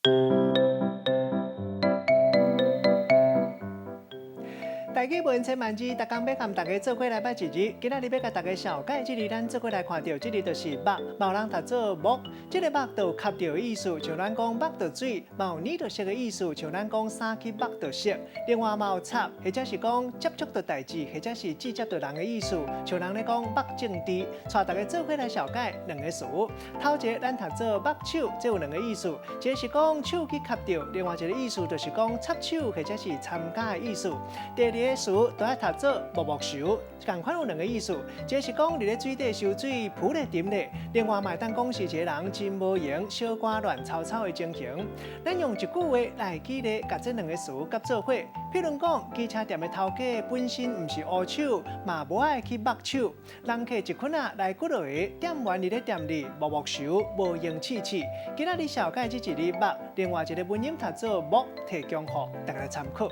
台語文千萬字，逐工欲佮大家做伙來捌一字。今仔日欲共大家紹介這字，咱做伙來看著，這字就是目，嘛有人讀做目。這个目就有吸著的意思，像咱講目著水，嘛有染著色的意思，像咱講衫去目著色。另外嘛有插，或者是講接觸著代誌，或者是接觸著人的意思，像人咧講目政治。帶大家做伙來紹介兩个詞。頭一个咱讀做目手，這有兩个意思，一个是講手去吸著，另外一个意思就是講插手或者是參加的意思。第二个詞都愛讀做摸摸泅，仝款有兩个意思，一个是講佇咧水底游水浮咧沉咧，另外嘛會當講是一个人真無閒、小可亂糟糟的情形。咱用一句話來舉例，共這兩个詞佮做伙。譬如講，機車店的頭家本身毋是烏手，嘛無愛去目手。人客一群仔來幾落个，店員佇咧店裡摸摸泅，無閒試試。今仔日紹介這一字目，另外一个文音讀做目，提供予大家來參考。